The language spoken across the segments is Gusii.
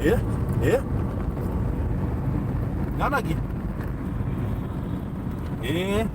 Eh? Eh? Ng'ana ki? Eh?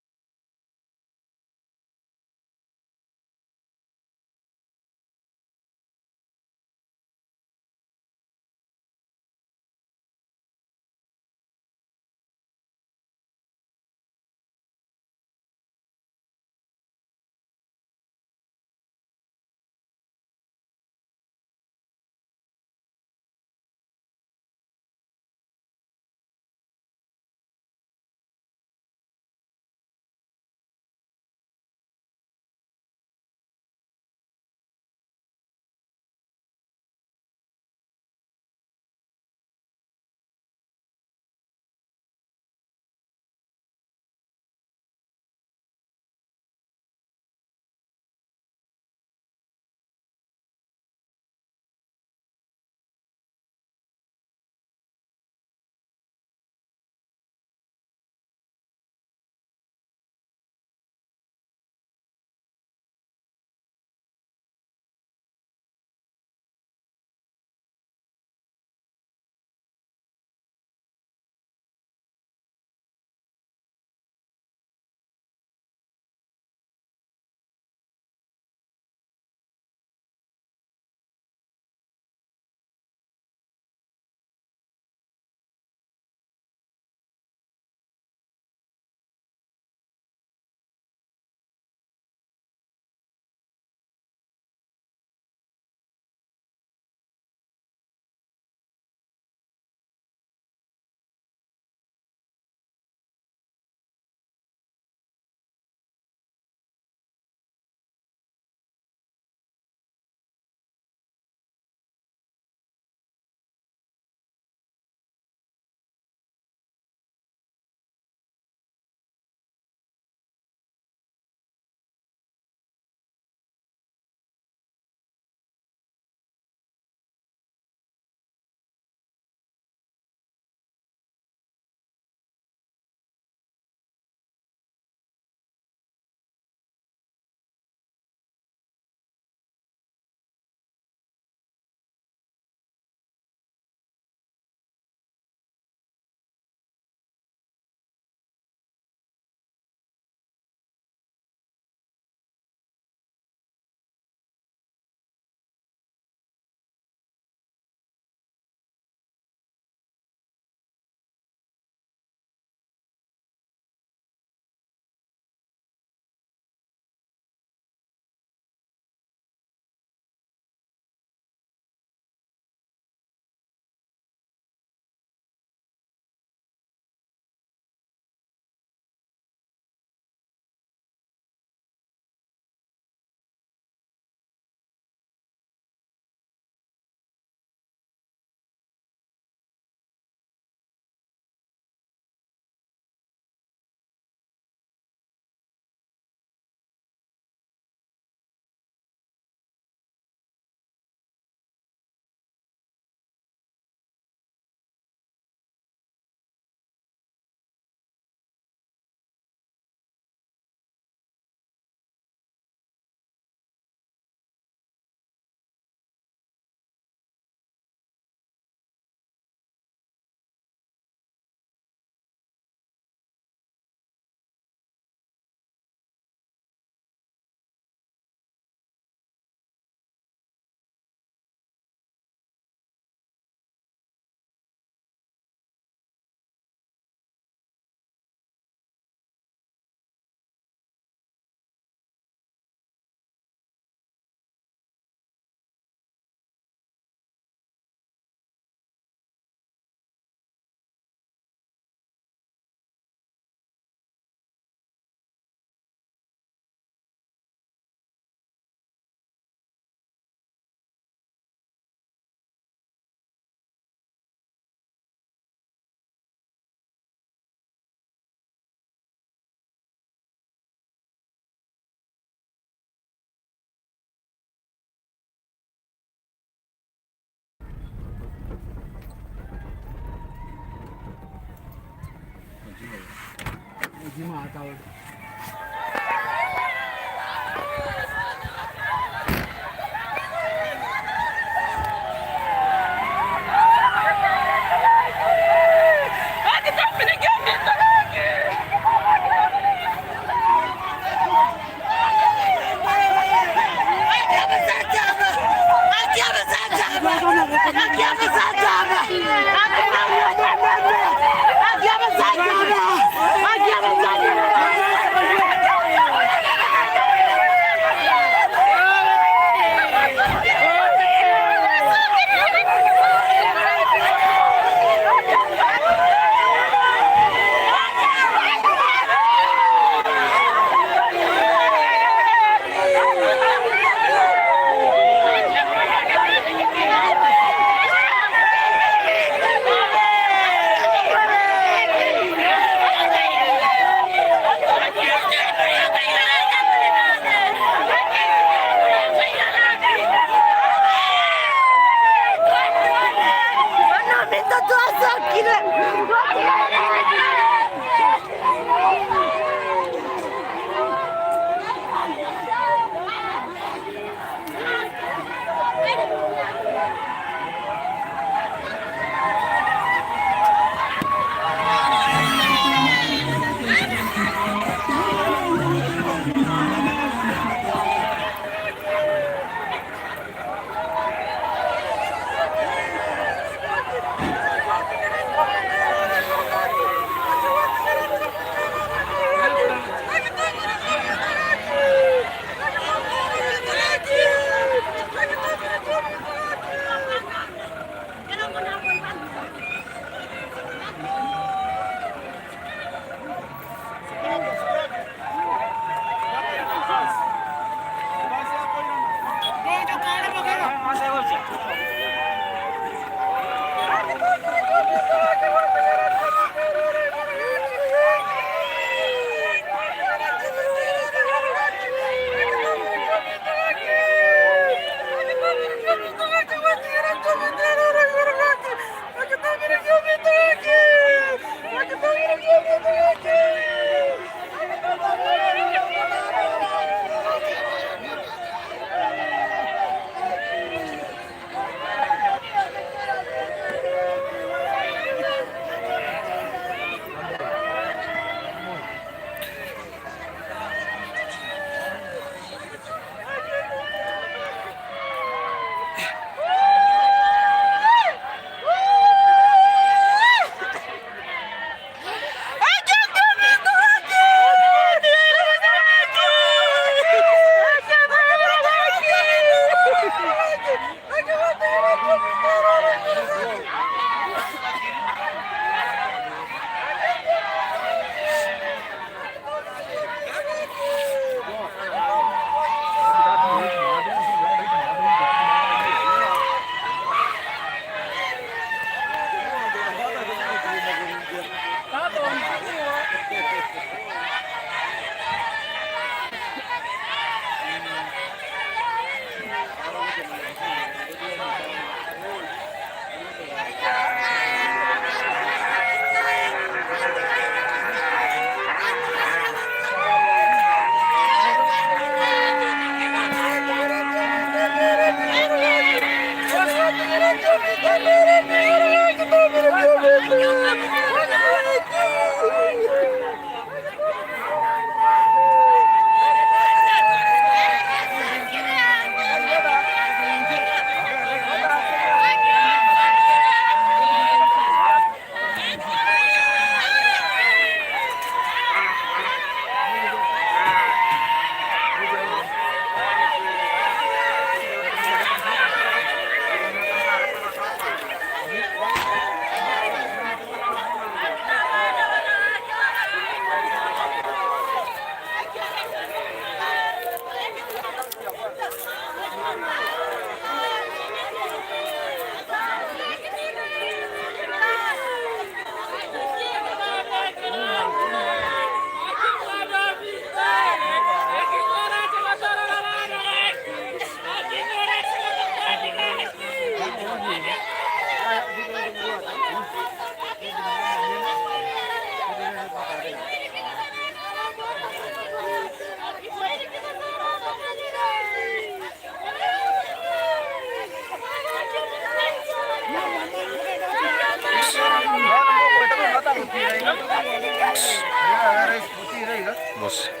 Jumamosi.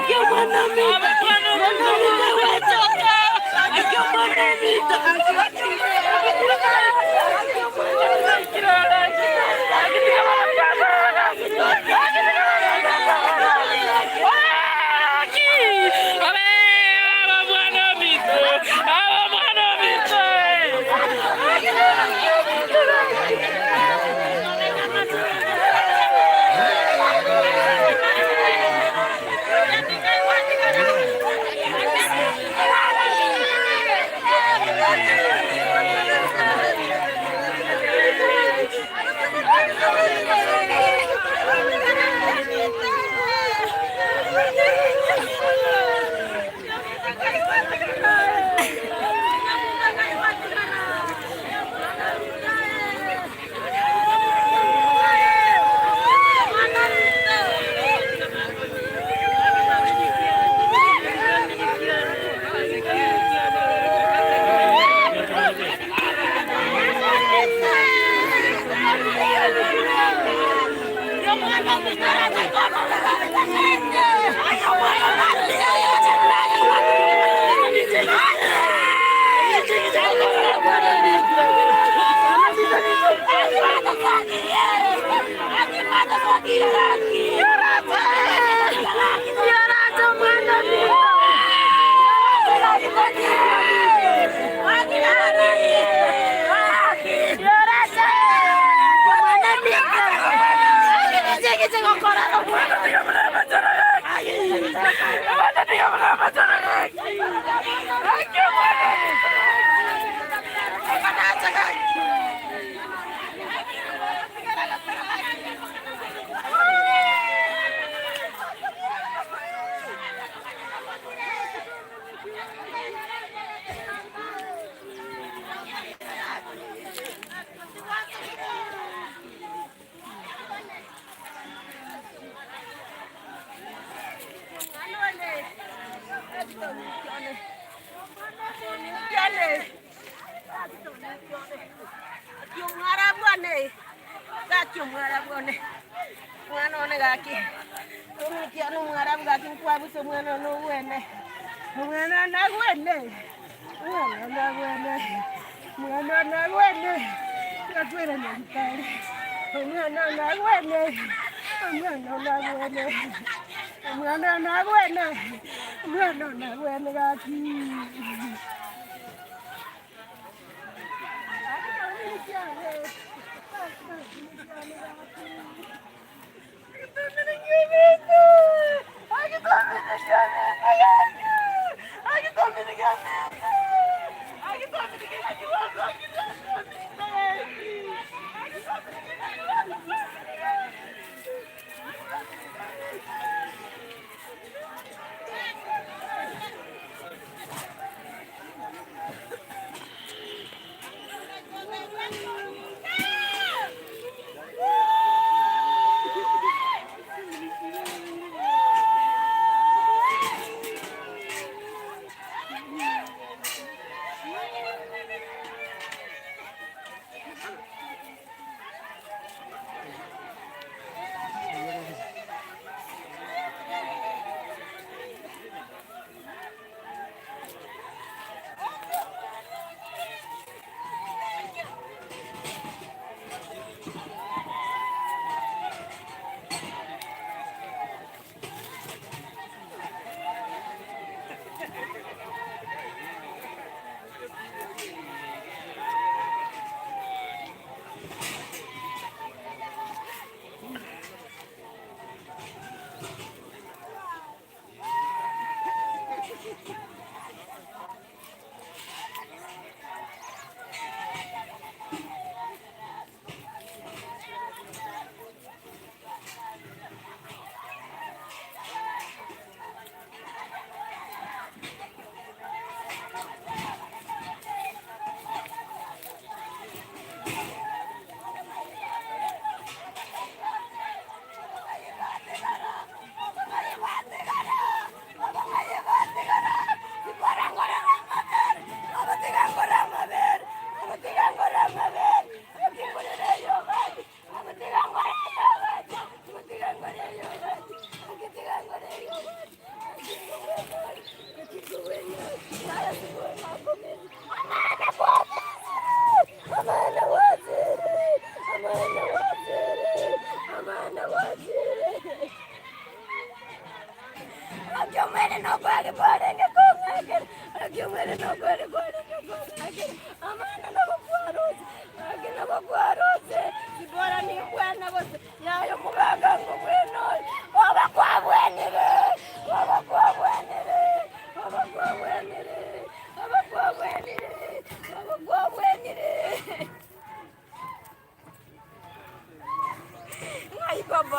Omotang'ani ogotoka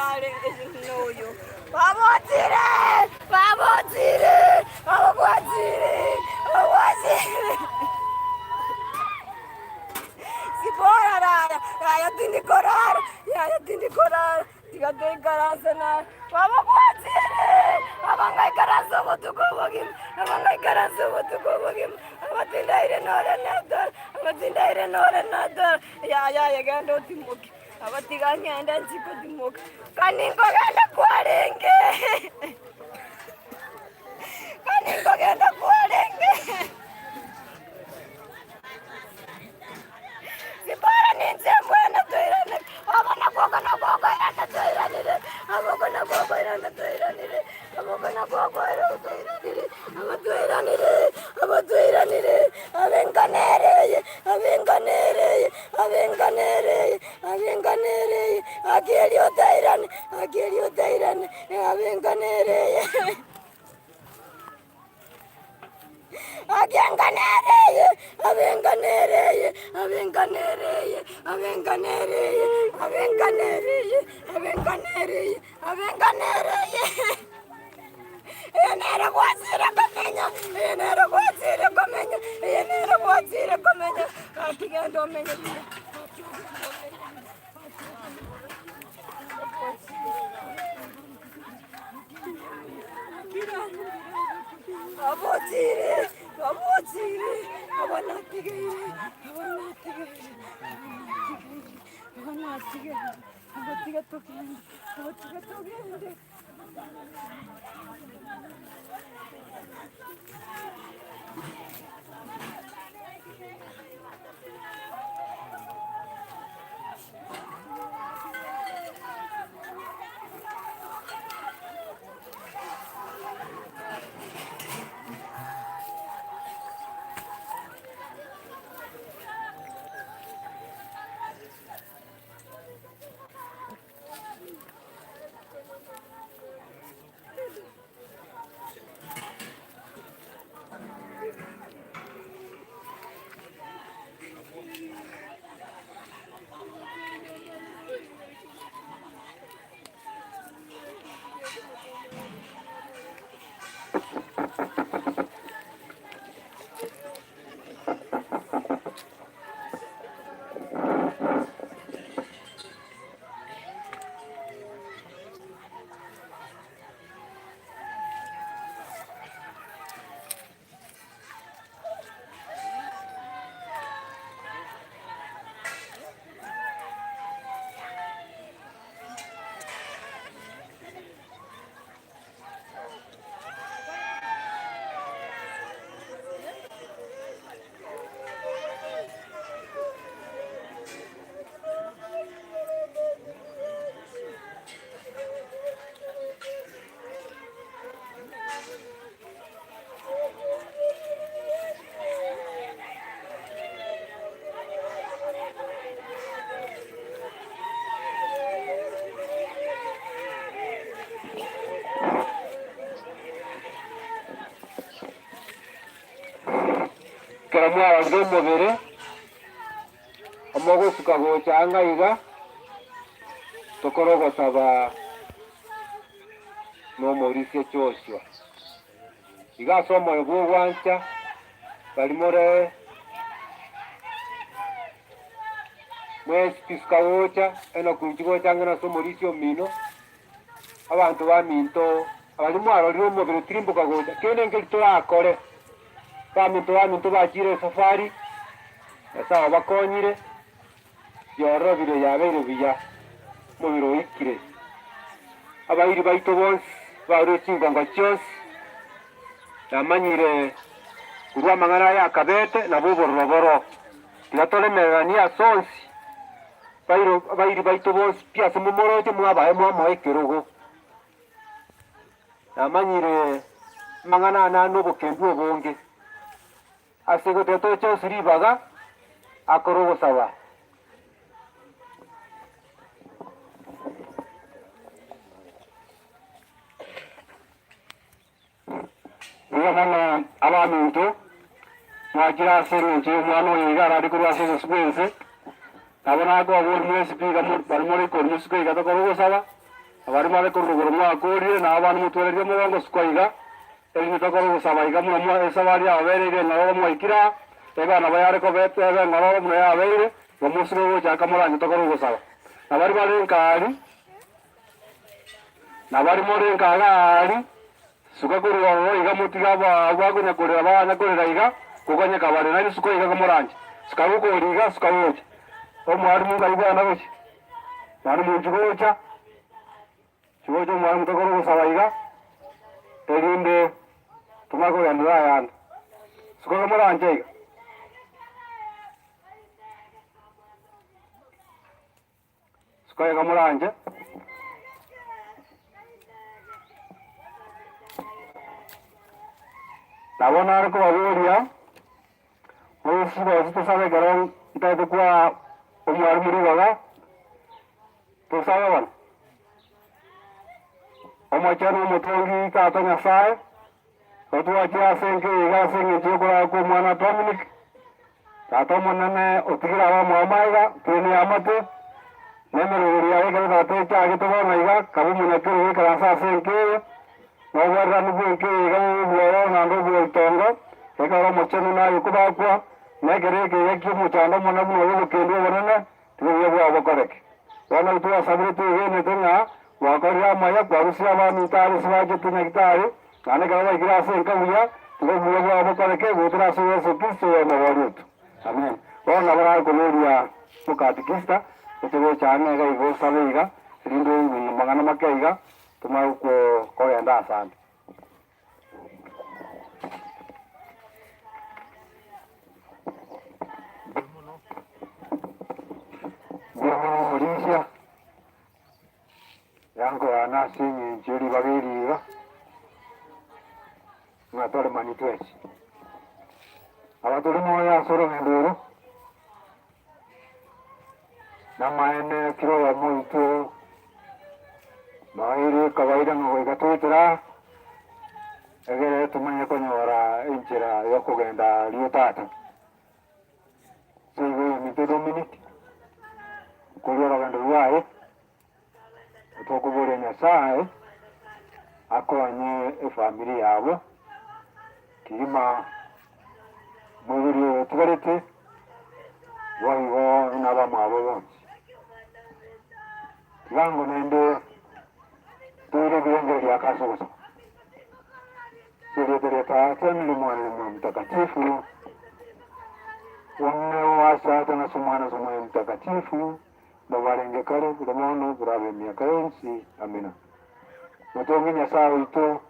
are noyo. Babotire! Babotire! Babwatire! Babwatire! Sipora raya, raya tindi korara, yaya tindi korara, tiga toikaranse naye. Bababwatire! Abangaikaranse obotuko obogima, abangaikaranse obotuko obogima, abatindaire nore netoro, abatindaire nore netoro, yaya aye genda otimoke. Abatiga ng'ende nchie kotimoka, kani nkogenda kwarenge, kani nkogenda kwarenge. Sipora ninche mbwene toirane, oko nakwo oko nakwo okoirana toiranire, oko oko nakwo okoirana toiranire, oko oko nakwo okoirana toiranire, aba toiranire, aba toiranire, abe enkana ere eye, abe enkana ere eye. Abenkana ere eye, abenkana ere eye, gaki erio otairane, gaki erio otairane, abenkana ere eye. Gaki enkana ere eye, abenkana ere eye, abenkana ere eye, abenkana ere eye, abenkana ere eye, abenkana ere eye, abenkana ere eye. Eye nere gwachire komenya, eye nere gwachire komenya, eye nere gwachire komenya. Gaki genda omenye buya. Gaki ogende omenye buya. Abochire, abochire, abanatigeire, abanatigeire, abanatigeire, abatiga togende, abatiga togende. Ekero mwarorire omobere, omogosuka gocha anga iga, tokore ogosaba nomorisia Joshua. Iga ase omoyo bw'ogwancha, baria more mwensi tisuka gocha, Enock inchi gocha ang'e nase omorisia omino, Abanto baminto, abaria mwarorire omobere tirimboka gocha, kende nkeri torakore. Baminto baminto bachire esafari, Nyasae obakonyire, yororobire yabeire buya, omobere oikire. Abairi baito bonsi barure chingongo chionsi, namanyire korwa amang'ana aya akabete, nabo obororo boro. Tiga toremereranie ase onsi. Bairo abairi baito bonsi pi ase momoroche mwabae mwamoa ekerogo. Namanyire amang'ana ane ane obokendu obonge, ase igo tiga toche onsi ribaga akore ogosaba. Igo bono abaminto, mwachire ase engencho y'omwana oyo iga arare korwa ase obosio bw'ense, nabo nakobaboria mwensi pi iga baria more igoro mosike iga tokore ogosaba. Abaria bare korwa rogoro mwakoorire, na abande motwererie omogongo isiko iga, erinde tokore ogosaba iga buna mwa esabari yababereire eng'ororo mwaikire aa, ebe nabo yare koba ebe eng'ororo buna yabeire, igo mosike gochaka moranche tokore ogosaba. Na baria bare nkaari, na baria more nka iga aari, suka korwa ororo iga motige aba abwo bakonya korera baganya korera iga, gokonyeka bare, nainwe suka iga komoranche. Suka gokoria iga, suka gocha. Omwalimu nkaigwana gochia. Naende monchi gocha, chigocha omwalimu tokore ogosaba iga, erinde tomanye kogenderera ayande. Suka moranche iga. Suka iga moranche. Nabo nare kobaboria. Moyesibe tosabe ekero ntagete koa omwalimu ribaga, tosabe bono. Omochenu omotongi Tata Nyasae, otwachire ase enka eye iga ase eng'encho y'okorara kw'omwana Dominic, Tata Omonene otigire abamwabo magega, tore neamate, na emeroberi yaye ekero Tata echagete bono iga, kabe omonyakerogo oikaranse ase enka eye, Na obwererani bw'enka eye iga bobe obwororo naende obw'oitongo, ekero omochenu naye okobakwa, na ekero ekeiga ki'omochando omonene buna oyo obokendu obonene, tiga obuya bwao bokoreke. Bono intwe twasabire twegenete ng'a gwakorire amaya, kwarusia abaminto aria ase bachete Nyagitari, naende ekero baikire ase enka buya, tiga obuya bwao bokoreke goetera ase Yeso Kristo oyomobori oito. Amen. Bono nabo nakoboria mokatikista, oche gocha ang'e iga igo osabe iga, erinde oigwe amang'ana make iga, Tomanye kogenda asande. Mbuya mono omorisia, yankoana ase eng'encho ye ribaga eri iga, ng'a toremani twensi. Aba tore moyo ase orogendo oro, Namaene kera oyomo oito noeire ekawaida ng'a goika toetera aa, egere tomanye konyora enchera yokogenda aria Tata. Ase igo oyominto Dominic, korwa orogendo rwaye, tokoboria Nyasaye akonye efamiri yabo, kegima moibori oyo otigarete, boigo nabamwabo bonsi. Tiga ango naende toire ebirengererio ake ase ogosaba. Ase erieta ria Tata, na ria Omwana, na ria Omoyo Omotakatifu, one oase Tata, na ase Omwana, na ase Omoyo Omotakatifu, Nobarenge kare, buna bono, borabe emiaka yonsi. Amina. Motonge Nyasae oito,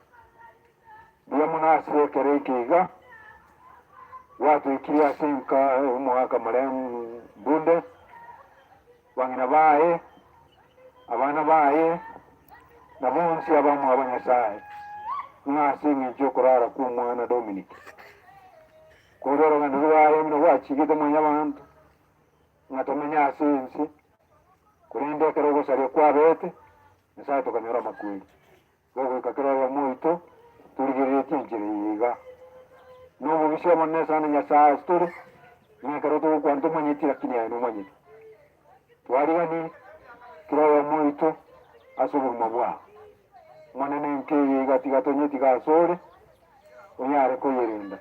mbuya mono ase ekero eke iga, gwatoikirie ase enka y'omogaka marehemu Mbunde, bang'ina baye, abana baye, na bonsi abamwabo Nyasae, ng'a ase engencho y'okorara kw'omwana Dominic. Korwa orogendo rwaye buna gwachigete mwanyabanto, ng'a tomenye ase ense, korende ekero ogosaria kwabeete, Nyasae tokanyora amakweri. Igo goika kera oyomo oito torigereretie enchera eye iga. Nobobisi obonene sana Nyasae ase tore, ng'a ekero togokwana tomanyeti lakini aye nomanyete. Twariganie kera oyomo oito ase obogima bwao. Omonene enka eye iga tiga tonyetiga asore, onyare koyerenda.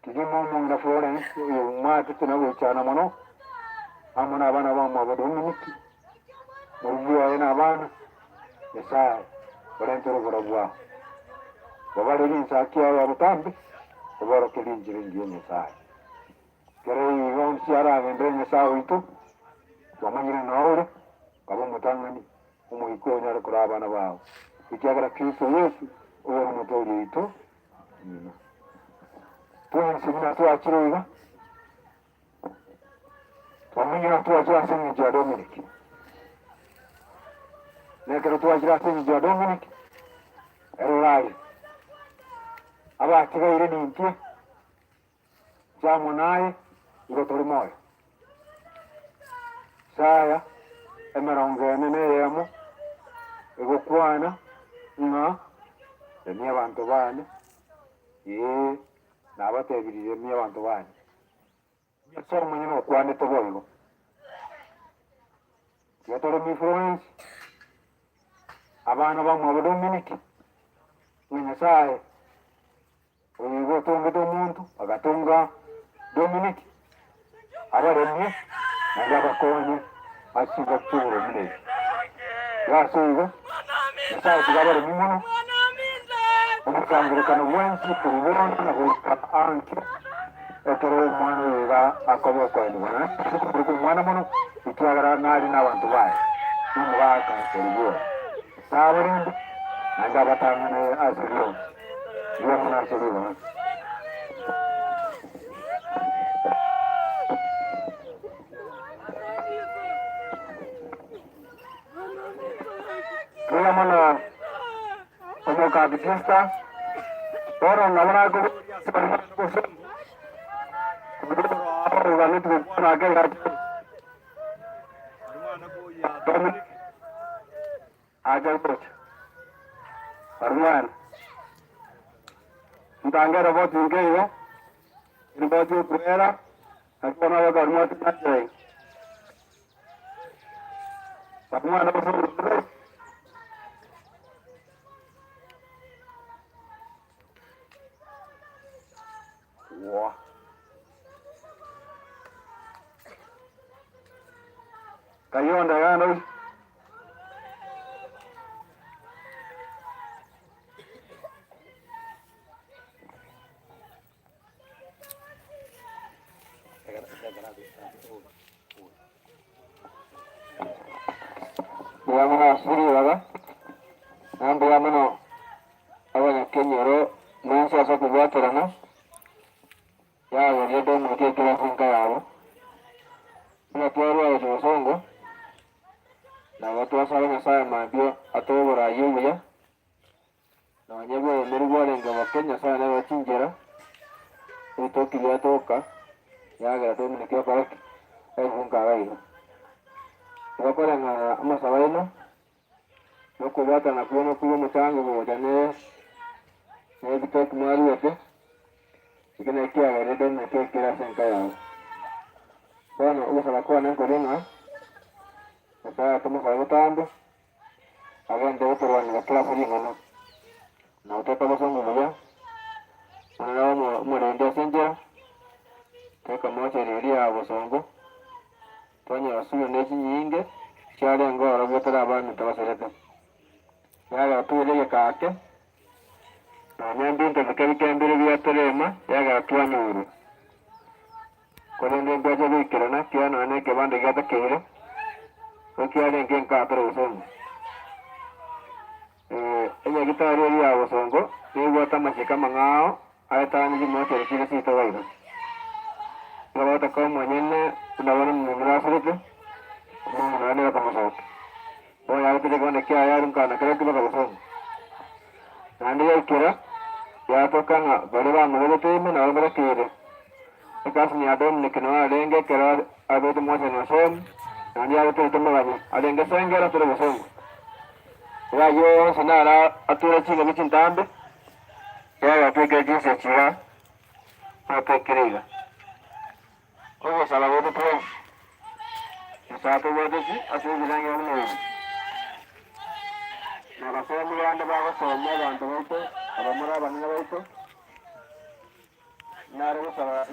Kegima omong'ina Florence, oyomwatete na goichana mono, amo nabana bamwabo Dominic, morugi oye na abana, Nyasae orentere oborabu bwao. Babarerie ensaki yao ya botambe, oborokerie enchera engiya ya Nyasae. Kera iga onsi aragenderere Nyasae oito, twamanyire ng'a ore, kaba omotang'ani, omoika onyare koraa abana bao, ekiagera Kristo Yesu oyore Omotoori oito. Amina. Twensi buna twachire iga, twamenyire ng'a twachire ase eng'encho ya Dominic. Na ekero twachire ase eng'encho ya Dominic, ere orarire. Abatigaire nintwe, inche amo naye, igo tore moyo. Isaya emerongo ene na eyemo egokwana ng'a, Remia abanto baane, ee, nabatebirie remia abanto baane. Nyasae omonyene okwanete boigo. Tiga toremie Florence. Abana bamwabo Dominiki, ng'a Nyasae oyo igo otongete omonto, agatonga Dominiki, abaremie naende abakonye ase chingaki chi'oboremu na ebi. Iga ase igo, Nyasae tiga abaremie mono, omosangererekano bwensi korwa bono na goika ankio, ekero omwana oyo iga akoba okoenigwa. Naende ase komoreka omwana mono, ekiagera nare nabanto baye, nomogaka ore bwoye. Nyasae abarende, naende abatang'ane ase bionsi. Mbuya mono ase ribaga. Mbuya mono omokatechista, bono nabo nakoboria ase baria bare nobosongo, oganeti gokwana ake iga Dominic acha gocha barumwana ntange eroboti nke igo eroboti okwera naki bono abakarumwa tinanchera iga barumwana gose Wa. Kayonda gana oi. Mbuya mono ase ribaga, na mbuya mono abanyakenyoro mwensi ase okobwaterana, yagerire Dominic ekero ase enka yabo. Buna twarwa gochia bosongo, nabo twasaba Nyasaye mambia atoe oboraai obuya, Nonya bw'oboremeri bwarenge boke, Nyasae nere chinchera, ebitoki biatoka, yagera Dominiki okora ki? Ebunka iga iga. Igo koreng'ana amasabo aino, na okobwatana kwaino korwa omochango gocha ne ne ebitoki mwaruete, ekio nakio kiagerire Dominiki aikere ase enka yabo. Bono ogosaba kwane nkoria ng'a, Nyasae atomosabe botambe. Agente gotorwanera kera ase ring'ana, na goteka obosongo buya, buna nabe omorendi ase enchera, teka mocheri eria ya bosongo, twanyora sure ne chinyinge chiarenge ororo goetera abaminto baserete. Yagera toire egeka ake, nonya mbinto bike bike mbire biatorema, yagera twanyorwa. Korende ntwacha goikerana, kiagera nonya nekebanda giatakeire, nigo kiarenge enka tore bosongo. Enyagitari eria ya bosongo nebwate amachiko amang'ao aetanie chimochero chire seito iga iga. Nigo bagotaka omonyene buna bono omomura asirete, omong'ina oye nere okomosokia. Bono yaretire ekebanda kiaye arunkana nakerokio mpaka bosongo. Naende yaikera, yatoka ng'a baria bamobegete ime nabo batakeire. Ekasini ya Dominic nao arenge ekero abete mosani o Shem, naende yagoterete omoganya arenge Sengera tore bosongo. Iga ayio onsi naro ature ching'eni chintambe, yagatwekire chinsa echi iga, natwekire iga. Ogosaba gwaito twensi, Nyasae atobwateti ase ebirengererio buna ebi, na abasomi bande bagosomia abanto baito, abamura abanene baito, nare gosaba.